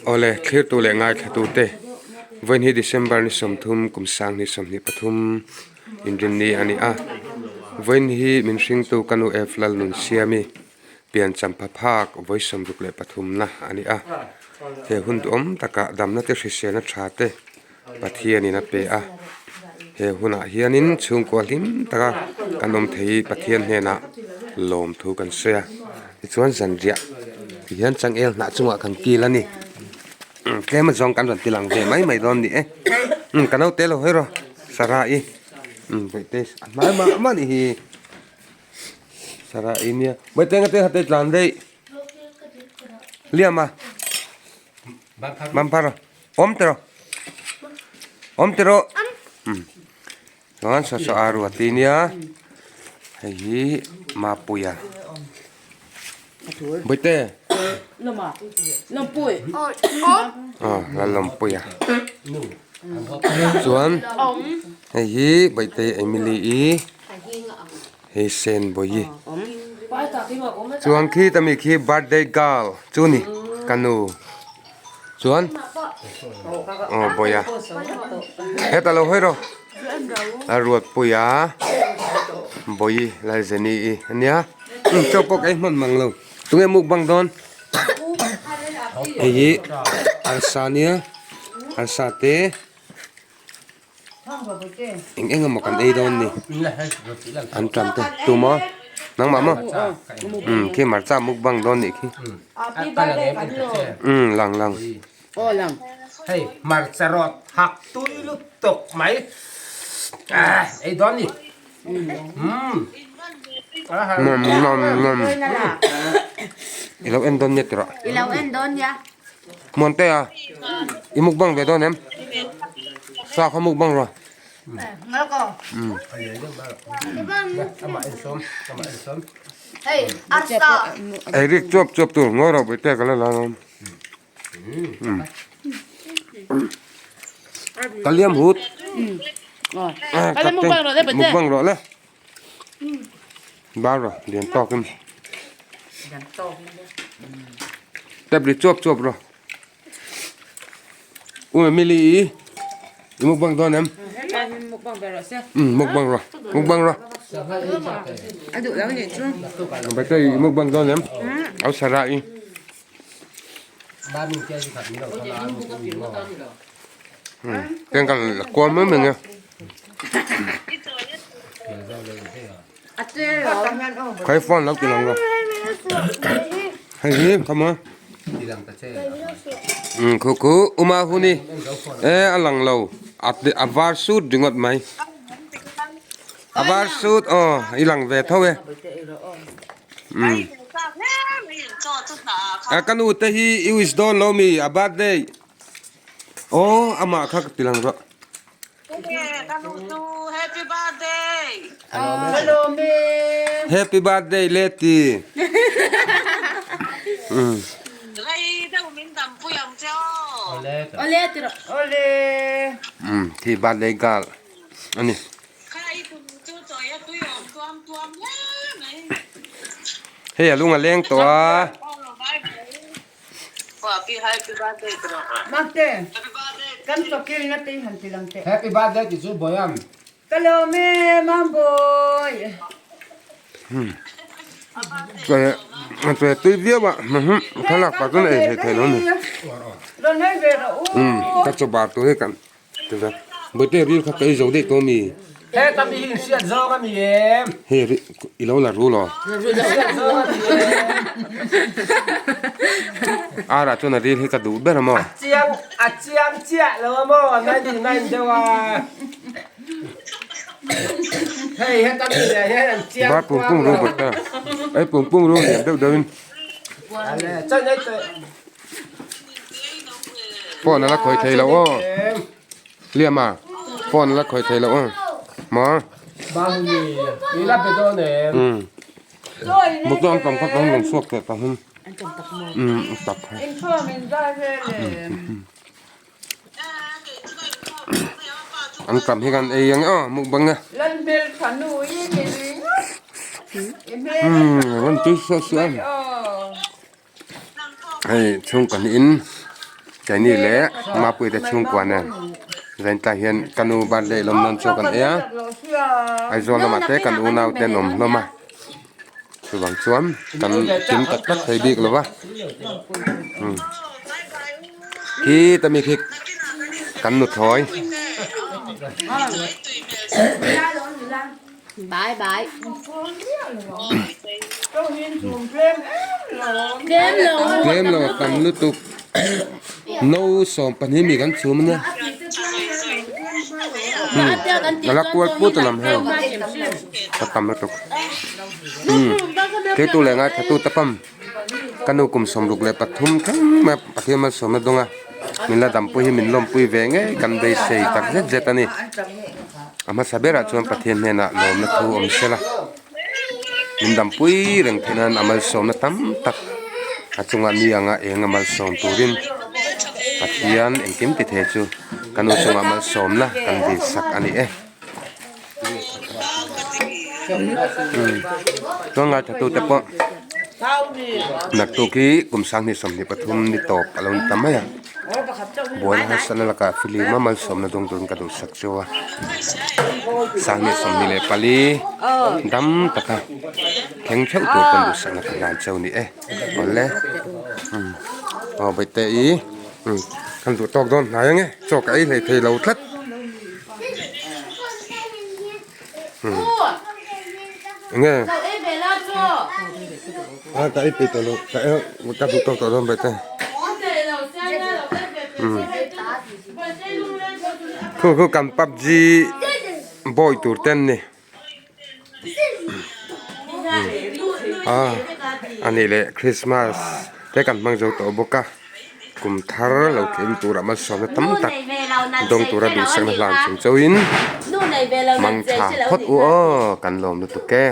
Awle, thlirtu leh ngaithlatute, vawiin hi December ni 30 kum 2023 inrinni a ni a. Vawiin hi min hringtu ka nu F Lalnunsiami pian champha phak vawi 63 na a ni a. He hun duhawm takah damna te hriselna tha te Pathianin a pe a. He hunah hianin chhungkua hlim taka kan awm thei hi Pathian hnenah lawm thu kan sawi a. Tichuan zanriah ti hian changel hnah chungah kan kil a ni. Tlem azawng kan rawn ti lang ve mai mai dawn ni e. Ka naute lo hawi rawh Sarah-i Bawihte a hmai mah mah ni hi Sarah-i nia Bawihte engate hate tlan daih Liam a Bamphar Awm tiraw Awm tiraw Chuan saw saw a ruat i nia hei hi Mapuia Bawihte Aw Lalawmpuia Chuan hei hi Bawihte Emily i hei Senbawi Chuan khi tami khi birthday girl chu ni ka nu. Chuan aw bawiha hetah lo hawi rawh a Ruatpuia bawi Lalzeni i ania chaw pawh ka ei hman mang lo tunge mukbang dawn hei hi arsa ania arsa te Eng eng emaw kan ei dawn ni an tan te tuma nangmah maw umm khi hmarcha mukbang dawn nih khi umm lang lang hei hmarcha rawt hak tui lutuk mai ah ei dawn ni umm nam nam nam i lo en dawn nia tiraw i lo en dawn nia. Muantea, i mukbang ve dawn em? Sa kha mukbang rawh. Ei rik chuap chuap tur ngawi rawh Bawihtea ka la la dawn. Ka liam hut. Mukbang rawh le. Bar rawh lian tawkin. Tap ri chuap chuap rawh. U Emily i i mukbang dawn em? Um mukbang rawh. Mukbang rawh. Bata i mukbang dawn em? Au Sarah i. Teng kan la kual mai mai nge. Khai phone lo ti lang lo. Hei hi come on. Um khu khu uma huni e a lang lo a a var sut ringawt mai. A var sut aw i lang ve tho e. Um. A ka nu te hi i wish dawn lo mi a birthday. Aw amah kha ka ti lang rawh. Happy birthday Leti. Um thi birthday girl ani. Hei a lung a leng tawh a. Makte, kan chawkilna te hi han ti lang teh. Happy birthday ti chu Boyam. Ka lawm e Mambawi. Chaw tui viau a thlalak pah chuan ei theih theih lo a ni. Rawn hawi ve rawh u. Ka chaw bar tur hi kan Bawihte ril kha ka ei zo daih tawh a mi? Heta mi hi inhriat zawng a ni em? Hei ri i lo la ru lo. Inhriat zawng a ni em? Ara chuan a ril hi ka duh ber a maw? A chiang a chiang chiah lo a maw 99 deuh a. Hei heta mi leh hian an chiang Bar pung pung ru bawihte. Ei pung pung ru lian deuh deuhin. Ale chan ei teh. Phone a la khawih thei loh aw. Liam a, phone a la khawih thei loh aw. Maw? Umm. Motor an tam kha kan rawn chhuak teh ta hum. Umm tak kha. An tam hi kan ei ang aw mukbang e. Umm rawn tui suah suah em. Hei chhungkaw hnihin. Keini leh Mapuii te chhungkua nen zaintlai hian ka nu birthday lawm dawn chu kan ei a, Aizawl lamah te kan unau te an awm hlawm a, chuvang chuan kan kim tak tak thei bik lo va, khita mi khi kan nuthlawi. Bye bye. Tlem lo. Tlem lo a tam lutuk. No 12 mi kan chhum ania. Hmm. Ala kual put lam heng. A tam lutuk. Hmm. Thei tu leh ngai thatu tapam. Ka nu kum 63 thleng mai Pathian malsawmna dawnga min la dampui hi min lawmpui ve ngei kan beisei tak zet zet a ni. A hmasa berah chuan Pathian hnenah lawmna thu awm sela min dampui reng theih nan a malsawmna tam tak a chungah mi anga eng a malsawm turin Pathian engkim ti thei chu ka nu chungah malsawmna kan dilsak a ni e. Chuan ngaithlatute pawh naktuk hi kum 2023 ni tawp a lo ni ta mai a, buaina harsatna lakah film a malsawmna dawng turin ka duhsak chu a, 2024 dam taka thleng theuh tur pawn duhsakna ka hlan cheu ni e awle aw baihte i kan duh tawk dawn hnai ange chaw ka ei hlei thei lo tlat. Enge a ka ei peih tawh lo ka ei ka duh tawk tawh dawn baih te khu khu kan pubg boy tur te an ni a anih leh christmas te kan hmang zo tawh bawk a kum thar lo thleng turah malsawmna tam tak dawng tura duhsakna hlan chung chauhin mang tha phawt u aw kan lawm lutuk e.